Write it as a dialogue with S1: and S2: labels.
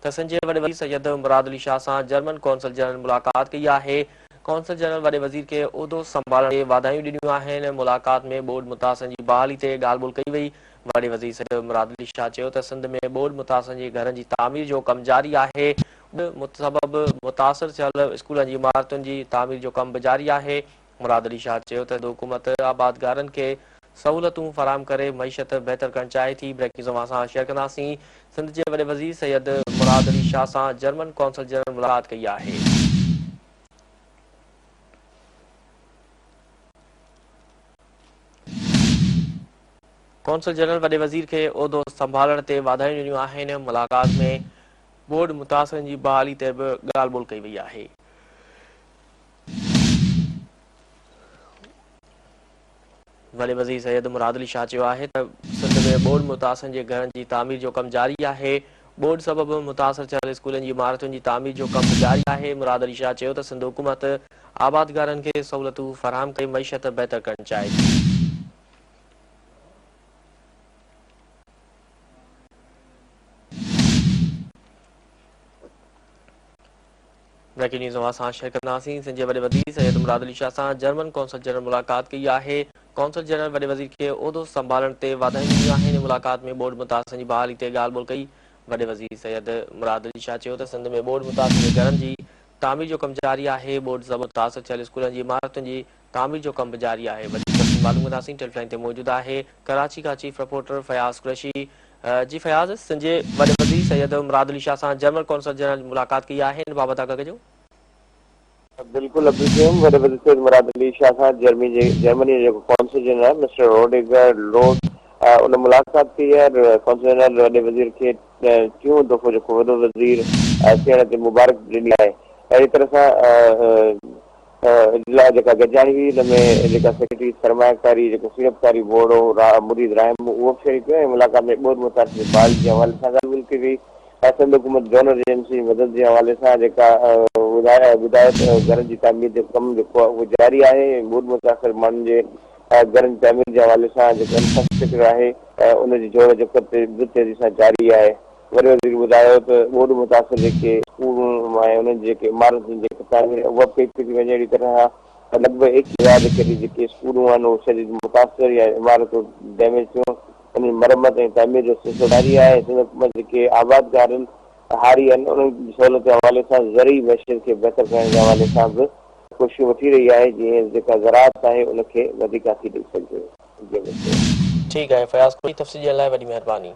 S1: ته سنڌ جي وڏي وزير سيد مراد علي شاهه سان جرمن قونصل جنرل ملاقات ڪئي آهي. قونصل جنرل وڏي وزير کي عهدو سنڀالڻ تي واڌايون ڏنيون آهن. ملاقات ۾ ٻوڏ متاثرن جي بحالي تي ڳالهه ٻولهه ڪئي وئي. وڏي وزير سيد مراد علي شاهه چيو ته سنڌ ۾ ٻوڏ متاثرن جي گهرن جي تعمير جو ڪم جاري آهي. ٻوڏ سبب متاثر ٿيل اسڪولن جي عمارتن جي تعمير جو ڪم به جاري آهي. مراد علي شاهه چيو ته حڪومت آبادگارن کي سهولتون فراهم ڪري معيشت بهتر ڪرڻ چاهي ٿي، بريڪنگ نيوز اوهان سان شيئر ڪنداسين، سنڌ جي وڏي وزير سيد مراد علي شاهه سان جرمن قونصل جنرل ملاقات ڪئي آهي. قونصل جنرل وڏي وزير کي عهدو سنڀالڻ تي واڌايون ڏنيون آهن، ملاقات ۾ ٻوڏ متاثرن جي بحالي تي به ڳالهه ٻولهه ڪئي وئي آهي. وڏي وزير سيد مراد علي شاهه چيو آهي ته سنڌ ۾ ٻوڏ متاثرن جي گهرن جي تعمير جو ڪم جاري آهي، ٻوڏ سبب متاثر ٿيل اسڪولن جي عمارتن جي تعمير جو ڪم به جاري آهي، مراد علي شاهه چيو ته سنڌ حڪومت آبادگارن کي سهولتون فراهم ڪري معيشت بهتر ڪرڻ چاهي ٿي. بريڪنگ نيوز اوهان سان شيئر ڪنداسين سنڌ جي وڏي وزير سيد مراد علي شاهه سان جرمن قونصل جنرل ملاقات ڪئي آهي قونصل جنرل وڏي وزير کي عهدو سنڀالڻ تي واڌايون ڏنيون آهن ملاقات ۾ ٻوڏ متاثرن جي بحالي تي ڳالهه ٻولهه ڪئي وڏي وزير سيد مراد علي شاهه چيو ته سنڌ ۾ ٻوڏ متاثرن جي گهرن جي تعمير جو ڪم جاري آهي ٻوڏ سبب متاثر ٿيل اسڪولن جي عمارتن جي تعمير جو ڪم به جاري آهي وڌيڪ تفصيل معلوم ڪنداسين ٽيليفون لائين تي موجود آهي ڪراچي کان چيف رپورٽر فياض قريشي جي فياض، سنڌ جي وڏي وزير سيد مراد علي شاهه سان جرمن قونصل جنرل ملاقات ڪئي آهي، ان بابت آگاهه ڪجو.
S2: بلڪل عبدالقيوم، وڏي وزير سيد مراد علي شاهه سان جرمني جي جرمني جو جيڪو قونصل جنرل آهي مسٽر روڊيگر لوٽ ان ملاقات ڪئي آهي، قونصل جنرل وڏي وزير کي ٽيون دفعو جيڪو وڏو وزير ٿيڻ تي مبارڪ ڏني آهي، اهڙي طرح سان اجلاس جيڪا گڏجاڻي هئي ان ۾ جيڪا سيڪريٽري سرمايڪاري جيڪو سيڙپڪاري بورڊ هو مريد راهمو اهو به شريڪ هيو ۽ ملاقات ۾ ٻوڏ متاثر جي بحالي جي حوالي سان ڳالهه ٻولهه ڪئي وئي ۽ سنڌ حڪومت ڊونر ايجنسي جي مدد جي حوالي سان جيڪا ٻڌايو ته گهرن جي تعمير جو ڪم جيڪو آهي اهو جاري آهي ۽ ٻوڏ متاثر ماڻهن جي گهرن جي تعمير جي حوالي سان جيڪو انفراسٽرڪچر آهي ان جي جوڙ جڪ به تيزي سان جاري آهي. وڏي وزير ٻڌايو ته ٻوڏ متاثر جيڪي اسڪولون ۽ انهن جي جيڪي عمارتن جي جيڪا تعمير اها به ڪئي پئي ٿي وڃي اهڙي طرح لڳ ڀڳ 21,000 جي قريب جيڪي اسڪولون آهن اهي شديد متاثر يا عمارتون ڊيميج ٿيون انهن جي مرمت ۽ تعمير جو سلسلو جاري آهي ۽ سنڌ حڪومت جيڪي آبادگارن هاري آهن انهن جي سهولت جي حوالي سان زرعي معيشت کي بهتر ڪرڻ جي حوالي سان به ڪوششون وٺي رهي آهي جيئن جيڪا زراعت آهي ان کي وڌيڪ هٿي ڏئي سگهجي. جي بلڪل.
S1: ٺيڪ آهي فياض قريشي تفصيل ڏيڻ لاء وڏي مهرباني.